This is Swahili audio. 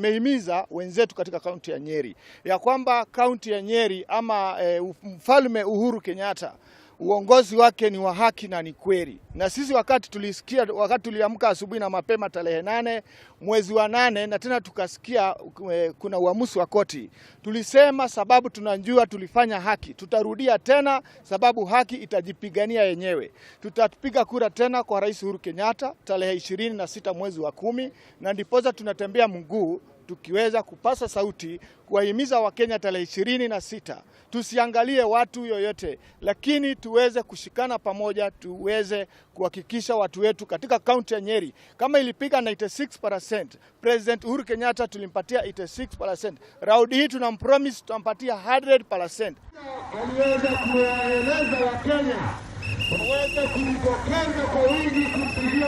Imehimiza wenzetu katika kaunti ya Nyeri ya kwamba kaunti ya Nyeri ama Mfalme Uhuru Kenyatta, uongozi wake ni wa haki na ni kweli. Na sisi wakati tulisikia, wakati tuliamka asubuhi na mapema tarehe 8 mwezi wa 8 na tena tukasikia kuna uamuzi wa koti, tulisema sababu tunajua tulifanya haki, tutarudia tena sababu haki itajipigania yenyewe. Tutapiga kura tena kwa Rais Uhuru Kenyatta tarehe 26 mwezi wa 10, na ndiposa tunatembea mguu tukiweza kupasa sauti kuwahimiza Wakenya tarehe 26 tusiangalie watu yoyote, lakini tuweze kushikana pamoja, tuweze kuhakikisha watu wetu katika kaunti ya Nyeri kama ilipiga 96%, President Uhuru Kenyatta tulimpatia 86%. Raundi hii tunampromise tutampatia 100%. Aliweza kuwaeleza Wakenya waweze kujitokeza kwa wingi kumpigia